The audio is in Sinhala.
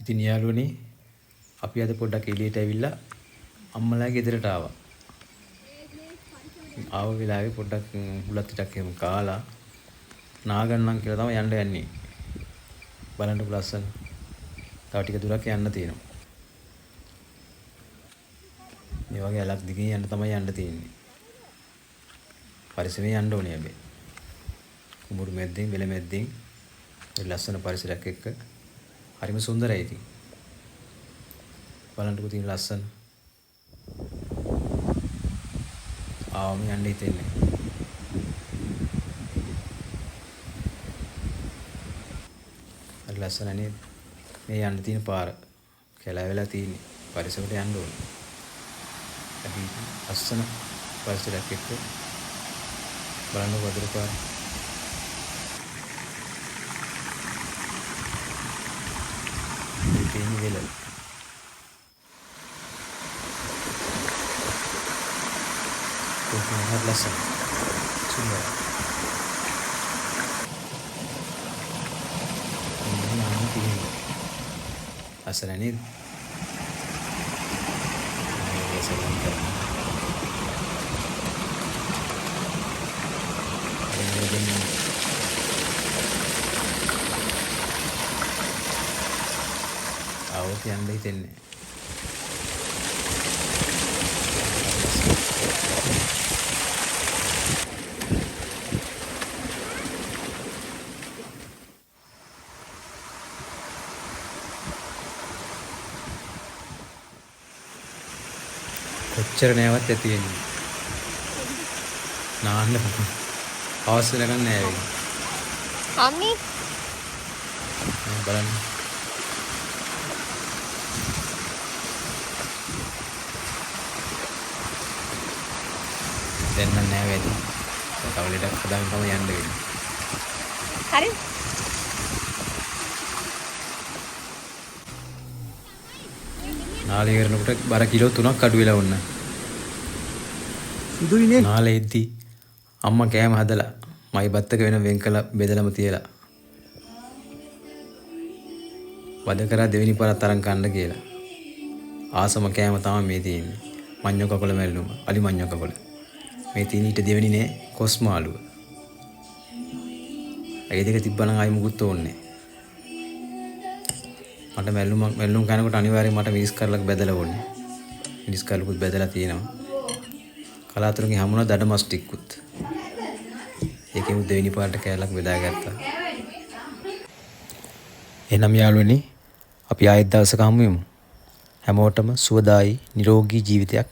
ඉතින් යාළුවනේ අපි අද පොඩ්ඩක් එළියට ඇවිල්ලා අම්මලා ගෙදරට ආවා. ආව වෙලාවේ පොඩ්ඩක් බුලත් ටිකක් එහෙම කාලා නාගන්නම් කියලා තමයි යන්න යන්නේ. බලන්නකො ලස්සන. තව ටික දුරක් යන්න තියෙනවා. මේ වගේ ඇලක් දිගේ යන්න තමයි යන්න තියෙන්නේ. පරිස්සමෙන් යන්න ඕනේ හැබැයි. කුඹුරු මැද්දෙන් වෙල මැද්දෙන් ඒ ලස්සන පරිසරයක් එක්ක හරිම සුන්දරයි ඉතින්. බලන්නකො තියෙන ලස්සන. ආවම යන්න හිතෙන්නේ. හරි ලස්සන නේද? මේ යන්න තියෙන පාර කැලෑ වෙලා තියෙන්නේ. පරිසරයට යන්න ඕනේ. අපි ලස්සන පරිසරයක් එක්ක බලන්න වතුර පාර. මේ තියෙන වෙල. කොහොමද ලස්සන. සුන්දරයි. මෙන්න යන්න තියෙන්නේ. ලස්සන නේද? මේ සෙල්ලම් කරනවා. ආවොත් යන්න හිතෙන්නේ. කොච්චර නෑවත් ඇති වෙන්නේ. නාන්න හවස වෙනකන් නෑ වෙන්නේ. අම්මි බලන්න. දැන් නම් නෑ වැඩි. තව ලෙඩක් හදාගෙන තමයි යන්න වෙන්නේ. හරි. නාලේ කරනකොට බර කිලෝ 3ක් අඩු වෙලා වුණා. සුදුයිනේ. නාලේ එද්දි අම්මා කෑම හදලා මයි බත් එක වෙන වෙන් කළා බෙදලම තියලා. වද කරා දෙවෙනි පාරත් අරන් කන්න කියලා. ආසම කෑම තමයි මේ තියෙන්නේ. මඤ්ඤො කකුල මැල්ලුම, අලි මඤ්ඤො කකුල. මේ තියෙන ඊට දෙවෙනි නේ කොස් මාළුව. ඒ දෙක තිබ්බනම් ආයි මුකුත් ඕනේ නෑ. මට මැල්ලුම් කනකොට අනිවාර්යෙන් මට මිරිස් කරලක් බැදලා ඕනේ. මිරිස් කරලකුත් බැදලා තියෙනවා. කලාතුරකින් හමුණා දඩ මස් ටිකකුත්. ඒකෙන් දෙවෙනි පාරට කෑල්ලක් බෙදාගත්තා. එහෙනම් යාළුවනේ අපි ආයෙත් දවසක හමු වෙමු. හැමෝටම සුවදායි නිරෝගී ජීවිතයක්